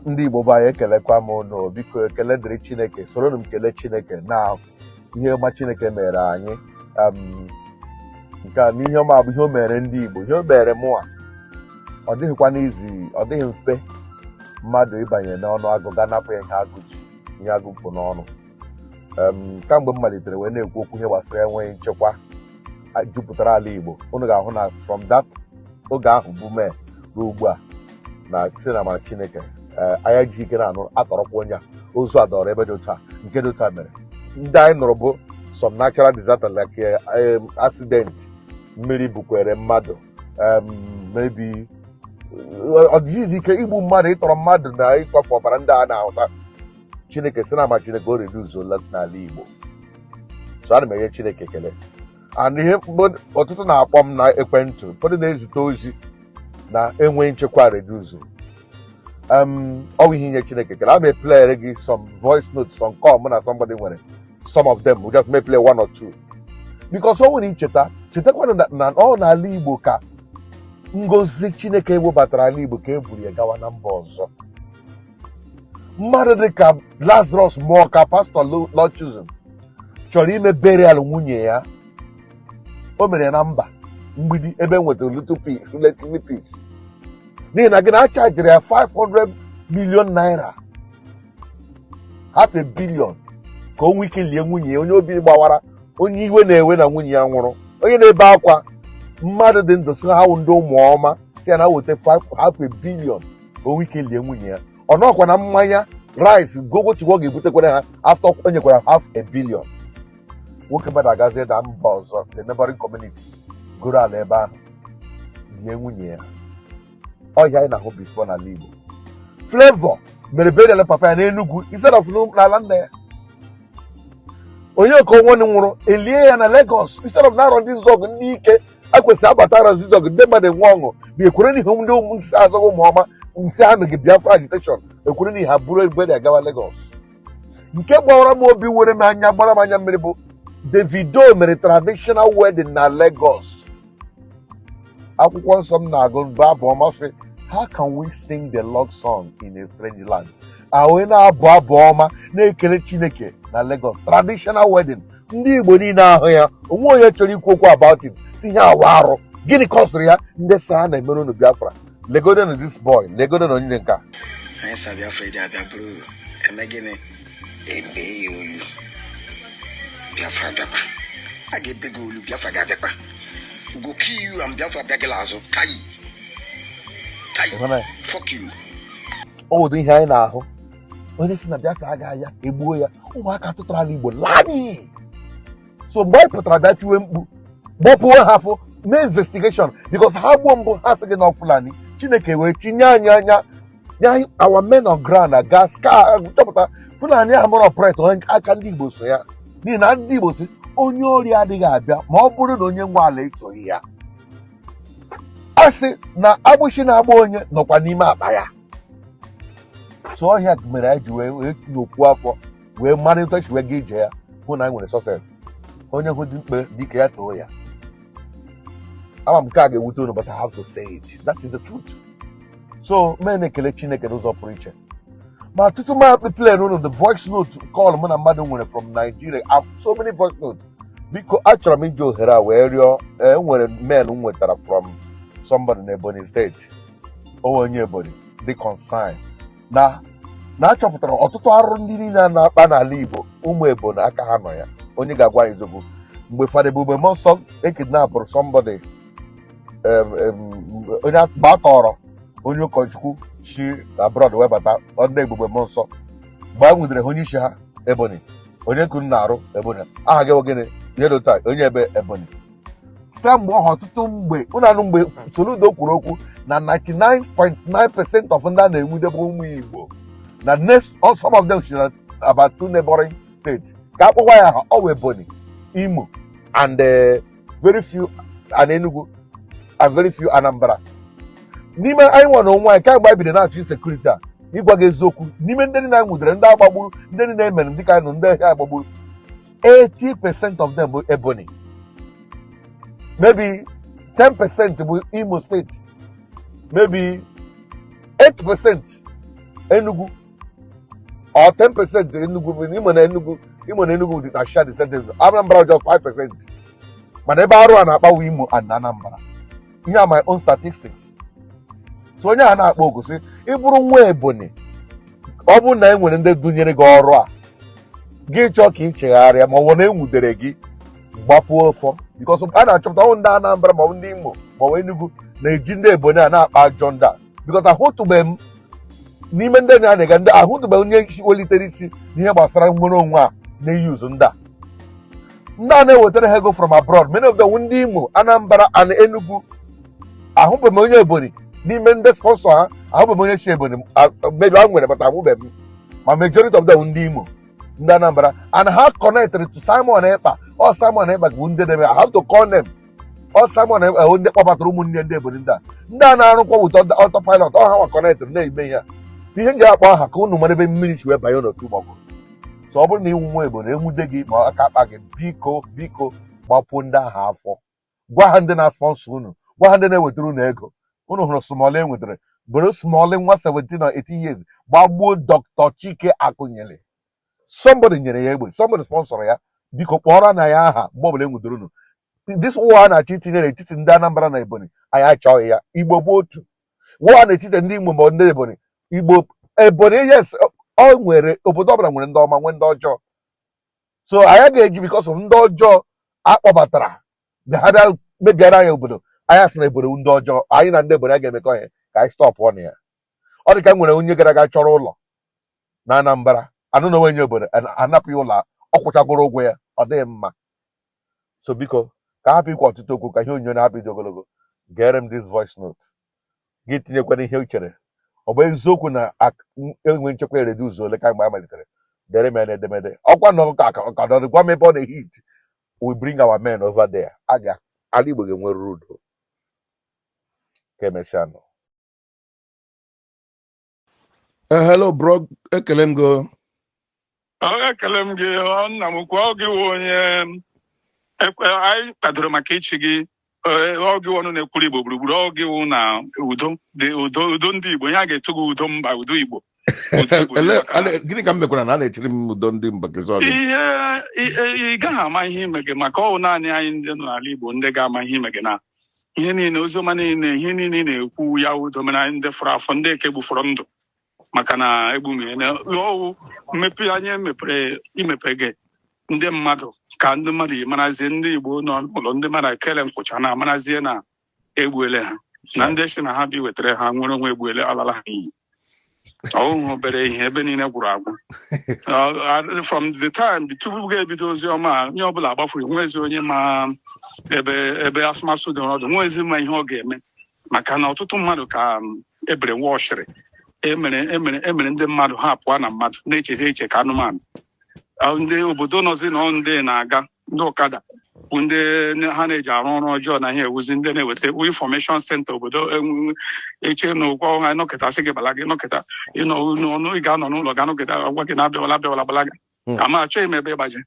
Ndị Igbo bụ anyị, ekelekwa m unu. Biko, ekele dịrị Chineke. Soronụ m kelee Chineke na ihe ọma Chineke mere anyị. Nke a na ihe ọma bụ ihe o mere ndị Igbo, ihe o mere mụa. Ọ dịghịkwa n'izi, ọ dịghị mfe mmadụ ịbanye n'ọnụ agụ ga napụ ya ihe agụ ji, ihe agụ kpụ n'ọnụ. Kamgbe m malitere wee na-ekwu okwu ihe gbasara enweghị nchekwa jupụtara ala Igbo, unu ga-ahụ na from that oge ahụ bụ mee ruo ugbu a, na site na amara Chineke, anya ji ike na-anụ atọrọkwa onye a, ozu a dọrọ ebe dị otu a, nke dị otu a mere. Ndị anyị nụrụ bụ some natural disaster like accident, mmiri bukwere mmadụ, maybe ọ dịghịzi ike igbu mmadụ, ịtọrọ mmadụ na ịkwafu ọbara ndị a na-ahụta. Chineke, si na ama Chineke, o reduzuola n'ala Igbo. So ana m enye Chineke ekele. And ihe ọtụtụ na-akpọ m na ekwentị, ụfọdụ na-ezite ozi na enweghị nchekwa reduzu. Ọ bụ ihe inye Chineke ekele. A may play gị some voice notes, some call mụ na somebody nwere. Some of them we just may play one or two because o nwere icheta chetakwana na ọ n'ala Igbo ka ngozi Chineke webatara ala Igbo ka e buru ya gawa na mba ọzọ. Mmadụ dịka Lazarus Muoka, Pastor Lord Chosen, chọrọ ime burial nwunye ya. O mere na mba mgbidi ebe e nwetara little peace, little peace, n'ihi na gị na achajiri ya 500 million naira, half a billion, ka o nwee ike lie nwunye ya, onye obi gbawara, onye iwe na-ewe na nwunye ya nwụrụ, onye na-ebe akwa. Mmadụ dị ndụ si ha wụ ndị ụmụ ọma si ya na weta half a billion ka o nwee ike lie nwunye ya. Ọ nọkwa na mmanya rice gogochukwu ọ ga-ebutekwara ha after o nyekwara half a billion. Nwoke mmadụ agazie na mba ọzọ, the neighboring community, goro ala ebe ahụ lie nwunye ya. Ọhịa anyị na-ahụ before n'ala Igbo. Flavour mere burial papa ya n'Enugu instead of n'ala nna ya. Onye ka onwe nwụrụ, elie ya na Lagos instead of na Arọ-Ndị-Izuogu. Ndị ike akwesịrị abata Arọ-Ndị-Izuogu, ndị mmadụ enwe ọṅụ bụ ekwere n'ihu ndị ụmụ nsị azọghị ụmụ ọma nsị ha megị Biafra agitation, ekwere n'ihi ha buru burial gawa Lagos. Nke gbawara m obi, were m anya, gbara m anya mmiri bụ Davido mere traditional wedding na Lagos. Akwụkwọ nsọ m na-agụ bụ Abụ Ọma sị, "How can we sing the Lord's song in a strange land?" Ahụ na-abụ abụ ọma na-ekele Chineke na Lagos, traditional wedding. Ndị Igbo niile ahụ ya, onwe onye chọrọ ikwu okwu about it, si ihe awa arụ. Gịnị kọsịrị ya? Ndị sa ha na-emere unu Biafra. Legodenu this boy, legodenu onye nke a. Anyị sa Biafra eji abịa bụrụ eme gịnị? Ebe ya olu Biafra bịakwa, a ga-ebe gị olu Biafra ga-abịakwa go kill you and Biafra bịagịla azụ kai kai. Ịhụnanya. Fuck you. Ọ wụdị ihe anyị na-ahụ. Onye si na Biafra agaghị ya, egbuo ya. Ụmụaka tụtara ala Igbo laa n'iyi. So mgbe anyị pụtara bịa tiwe mkpu, gbọpụo ha afọ, mee investigation, because ha gbuo mbụ, ha sị gị na Fulani. Chineke wee tinye anyị anya nye anyị our men on ground aga ska chọpụta Fulani ahụ mara operate onye aka ndị Igbo so ya, n'ihi na ndị Igbo si onye ori adịghị abịa ma ọ bụrụ na onye nwe ala esoghị ya. A sị na agbụsị na-agba onye nọkwa n'ime akpa ya. So ọhịa mere anyị ji wee nyokwu afọ wee mara etu esi wee gaa ije ya, hụ na anyị nwere success. Onye hụ dị mkpe dike ya too ya. Ama m nke a ga-ewute unu, but I have to say it. That is the truth. So mee na-ekele Chineke n'ụzọ pụrụ iche. Ma tutu m play unu the voice note call mụ na mmadụ nwere from Nigeria, I have so many voice notes. Biko, achọrọ m iji ohere a wee rịọ. E nwere mail m nwetara from somebody na Ebonyi State. Onwe onye Ebonyi dị concern na achọpụtara ọtụtụ arụrụ ndị niile a na-akpa n'ala Igbo, ụmụ Ebonyi aka ha nọ ya. Onye ga-agwa anyị eziokwu, mgbe Fada Ebube Muonso ekidnapụrụ somebody, onye mgbe a tọrọ onye ụkọchukwu si abroad wee bata ndị Ebube Muonso, mgbe a nwudere ha, onye isi ha Ebonyi, onye kunu na-arụ Ebonyi, aha gị bụ gịnị, ihe dị otu a, onye ebe Ebonyi. Site mgbe ọha ọtụtụ mgbe ụnụ anụ mgbe Soludo kwuru okwu na 99.9% of ndị a na-enwude bụ ụmụ Igbo, na next some of them si na about two neighboring states ka akpọkwa ya aha, ọ wụ Ebonyi, Imo and very few and Enugu and very few Anambra. N'ime anyị nwa na onwe anyị, kamgbe anyị bidoro na-achọ insecurity a, ịgwa gị eziokwu, n'ime ndị niile anyị nwudere, ndị agbagburu, ndị niile emere dịka anyị nọ, ndị ahịa agbagburu, 80% of them bụ Ebonyi, maybe 10% bụ Imo State, maybe 8% Enugu or 10% Enugu bụ Imo na Enugu. Imo na Enugu dị na share the same thing. Anambra just 5%, mana ebe arụ a na-akpawa Imo and Anambra. Ihe a, my own statistics. So onye a na-akpọ oku sị, ị bụrụ nwa Ebonyi, ọ bụrụ na e nwere ndị dunyere gị ọrụ a, gị chọọ ka ị chegharịa, ma ọ bụ na enwudere gị, gbapuo ọfọ, because a na-achọpụta ọ ndị Anambra ma ọ bụ ndị Imo ma ọ bụ Enugu na-eji ndị Ebonyi a na-akpa ajọ ndị a, because ahụtụbeghị m n'ime ndị na-ega ndị ahụtụbeghị onye isi welitere isi n'ihe gbasara nnwere onwe a na-eyuzu ndị a, ndị a na-ewetara ha ego from abroad. Many of them ndị Imo, Anambra and Enugu. Ahụbeghị m onye Ebonyi n'ime ndị sponsor ha. Ahụbeghị m onye si Ebonyi. Maybe ha nwere, but ahụbeghị m. Ma majority of them ndị Imo, ndị Anambra, and ha connected to Simon Ekpa. Ọ Simon Ekpa bụ ndị na-eme. I have to call them. Ọ Simon Ekpa bụ ndị kpọbatara ụmụnne ndị Ebonyi, ndị a, ndị a na-arụkwa with autopilot. Ọ ha nwa connected na-eme ihe a. Ihe nji akpọ aha ka unu mara ebe mmiri si wee banye n'otu ụgbọgụrụ. So ọ bụrụ na iwu nwa Ebonyi enwude gị ma aka akpa gị, biko, biko, gbapuo ndị ahụ afọ. Gwa ha ndị na-sponsor unu, gwa ha ndị na-ewetara unu ego. Unu hụrụ Small e nwetara bụrụ Small nwa 17 or 18 years gbagbuo Dr. Chike Akụnyele. Somebody nyere ya egbe, somebody sponsor ya. Biko, kpọrọ na ya aha mgbe ọbụla e nwudoro unu. This war a na-achọ itinye n'etiti ndị Anambra na Ebonyi, anyị achọghị ya. Igbo bụ otu. War n'etiti ndị Igbo ma ndị Ebonyi, Igbo, Ebonyi, yes, ọ nwere obodo ọbụla nwere ndị ọma, nwee ndị ọjọọ. So anyị ga-eji because of ndị ọjọọ akpọbatara bịa, ha bịa mebiara anyị obodo anyị, asị na Ebonyi ndị ọjọọ. Anyị na ndị Ebonyi a ga-emekọ ihe ka anyị stop ọnụ ya. Ọ dị ka nwere onye gara aga chọrọ ụlọ na Anambra, anụ na onye obodo anapụ ya ụlọ, ọ kwụchagoro ụgwọ ya. Ọ dịghị mma. So biko, ka hapụ ikwu ọtụtụ okwu, ka ihe onyonyo na-hapụ ịdị ogologo. Gere m this voice note gị, tinyekwana ihe o chere. Ọ bụ eziokwu na enwe nchekwa ereduzu ole kamgbe a malitere? Dere m ya n'edemede. Ọkwa na ọka ka ka nọ, gwa m ebe ọ na-ehit. We bring our men over there. A ga ala Igbo ga-enwerịrị udo. Ka emesịa nụ. Hello bro, ekele m gị. Ọ, ekele m gị. Ọ, nna m ukwu, ọ gị wụ onye anyị kwadoro maka ichi gị. Ọ gị wụ ọnụ na-ekwuru Igbo gburugburu. Ọ gị wụ na udo dị, udo, udo ndị Igbo. Ihe a ga-eto gị, udo mba, udo Igbo, udo Igbo. Maka na Gịnị ka m mekwara na a na-echiri m udo ndị mba kesị ọgị? Ihe ị gaghị ama ihe ime gị, maka ọ wụ naanị anyị ndị nọ n'ala Igbo ndị ga-ama ihe ime gị na ihe niile, oziọma niile, ihe niile ị na-ekwu ya udo mere anyị ndị fọrọ afọ, ndị eke gbufọrọ ndụ, maka na egbumie na ọwụ mmepe anya emepere imepe gị ndị mmadụ, ka ndị mmadụ yi marazie ndị Igbo nọ n'ụlọ, ndị mmadụ ekele nkwụcha na amarazie na egbuele ha, na ndị si na ha bi wetara ha nwere onwe, egbuele alala ha n'iyi. Ọhụhụ obere ihe ebe niile gwụrụ agwụ. From the time tupu ga-ebido ozi ọma a, onye ọbụla agbafuru, nwezi onye ma ebe ebe asụmasụ dị ọdụ, nwezi ma ihe ọ ga-eme, maka na ọtụtụ mmadụ ka ebere wọshịrị emere emere emere ndị mmadụ ha pụọ na mmadụ na-echezi eche ka anụmanụ. Ndị obodo nọzi na ndị na-aga, ndị ọkada bụ ndị ha na-eji arụ ọrụ ọjọọ na ihe ewuzi ndị na-eweta information center obodo eche na ụgwọ ha nọkịta sị gị bala gị nọkịta ịnọ n'ọnụ, ị ga-anọ n'ụlọ ga nọkịta agwa gị na abịawala, abịawala, bala gị. Ama achọghị m ebe ịgbaje.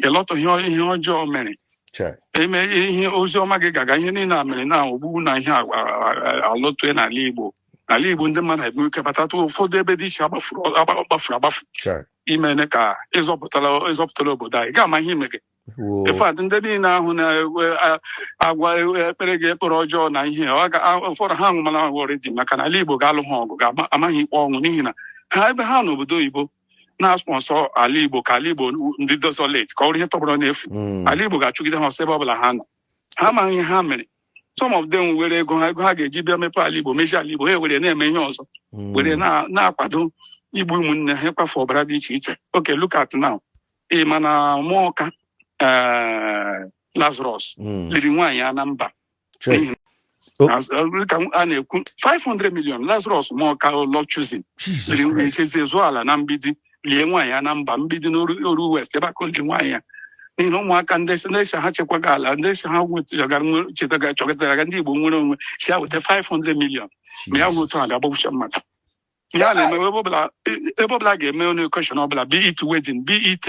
Ịlọtọ ihe ọjọọ mere. Chai. Eme ihe ozi ọma gị gaga, ihe niile a mere na ogbugbu na ihe alọtue n'ala Igbo. N'ala Igbo, ndị mmadụ enwe ike batatụ ụfọdụ ebe dị iche agbafuru agbafuru agbafu. Chai. Imene ka ịzọpụtala obodo anyị ga-ama ihe ime gị. Woo. In fact, ndị niile ahụ na-agwa ekpere gị ekpere ọjọọ na ihe ụfọdụ ha anwụmala already, maka na ala Igbo ga-alụ ha ọgụ, ga-amaghị ikpe ọnwụ, n'ihi na ha ebe ha n'obodo oyibo na-sponsor ala Igbo ka ala Igbo ndị desolate, ka ọ bụrụ ihe tọgbọrọ n'efu. Ala Igbo ga-achụgide ha ọsọ ebe ọbụla ha nọ. Ha amaghị ihe ha mere. Some of them were ego ha, ego ha ga-eji bịa mepee ala Igbo, mezie ala Igbo, ha ewere na-eme ihe ọzọ, were na-akwado igbu ụmụnne ha, ịkwafu ọbara dị iche iche. Okay, look at now. Ị ma na Mụọka, Lazarus liri nwaanyị ya na mba Chai. n'ihi Oh. ka a na-ekwu 500 million. Lazarus Mụọka Lord Choosing Jesus liri Christ. echezie zụọ ala na Mgbidi, lie nwaanyị ya na mba Mgbidi n'Oru Oru West, ebe aka o liri nwaanyị ya, n'ihi na ụmụaka ndị si ndị si ha chekwaga ala, ndị si ha nwetagara chetaga chọgatara ndị Igbo nwere onwe si ha weta 500 million, ma ya hụ otu a ga-agbagbucha mmadụ. Ihe a na-eme ebe ọbụla ga-eme onye occasion ọbụla, be it wedding, be it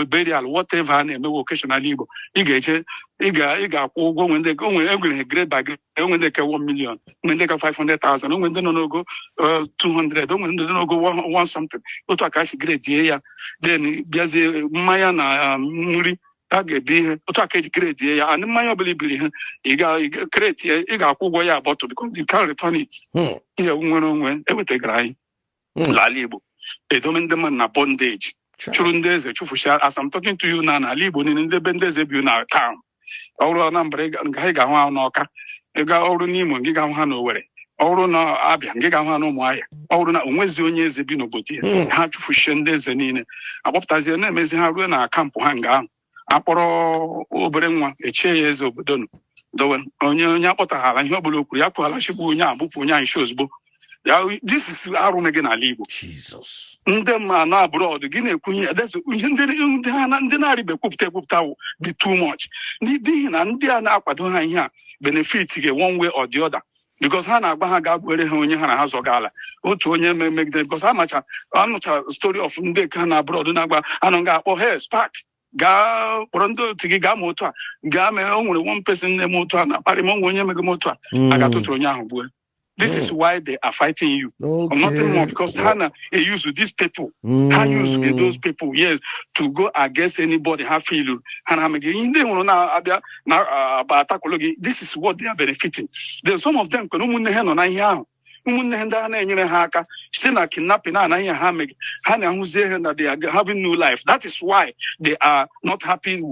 burial, whatever a na-emewe occasion n'ala Igbo, ị ga-eje, ị ga-akwụ ụgwọ. Onwe ndị onwe enwere grade by grade. Onwe ndị ke 1 million, onwe ndị ke 500,000, onwe ndị nọ n'ogo 200, onwe ndị nọ n'ogo one something. Otu a ka a si grade ya. Then bịazie mmanya na nri a ga-ebi ihe, otu a ka eji grade ya. And mmanya ọbụla ibiri ihe ị crate ya, ị ga-akwụ ụgwọ ya bottle because you can't return it. Ihe nwere onwe ewetagara anyị n'ala Igbo, edome ndị mmadụ na bondage, chụrụ ndị eze chụfụcha. As I'm talking to you na n'ala Igbo niile, ndị ebe ndị eze bi na town, ọrụ Anambra, nga ị ga-ahụ ha n'Ọka, ịga ọrụ n'Imo, gị ga-ahụ ha n'Owerri, ọrụ na Abịa, gị ga-ahụ ha n'Ụmụahịa. Ọrụ na onwezi onye eze bi n'obodo ya. Ha chụfụchie ndị eze niile, akpọpụtazie na-emezi ha ruo na camp ha. Nga ahụ akpọrọ obere nwa echie ya eze obodo nụ, dowe onye akpọtaghara ihe ọbụla o kwuru ya kwughala, chikwu onye a bụpụ onye ahụ isi ozugbo ya. This is arụ gị n'ala Igbo. Jesus. Ndị mma na abroad gị na-ekwu ihe ihe ndị ha ndị na-arịba ekwupụta ekwupụta wụ dị too much, n'ihi na ndị a na-akwado ha ihe a benefit gị one way or the other, because ha na-agba ha gaa gwere ha onye ha na ha zọga ala otu onye megidere, because ha macha anụchara story of ndị ka na abroad na-agba anụ ga-akpọ hey spark, gaa kpọrọ ndị otu gị gaa ma otu a gaa mee. O nwere one person na-eme otu a na-akparị ma o nwere onye mege m otu a, a ga-atụtụrụ onye ahụ gbuo. This is why they are fighting you. Nothing more, because ha na-use these people, ha use those people, yes, to go against anybody ha feel ha na-amaghị ihe ndị hụrụ na-abịa na atakwụlụ gị. This is what they are benefiting. Then some of them kwere ụmụnne ha nọ na ihe ahụ, ụmụnne ha ndị ha na-enyere ha aka site na kidnapping na anaghị ha meghị, ha na-ahụzie ha na they are having new life. That is why they are not happy with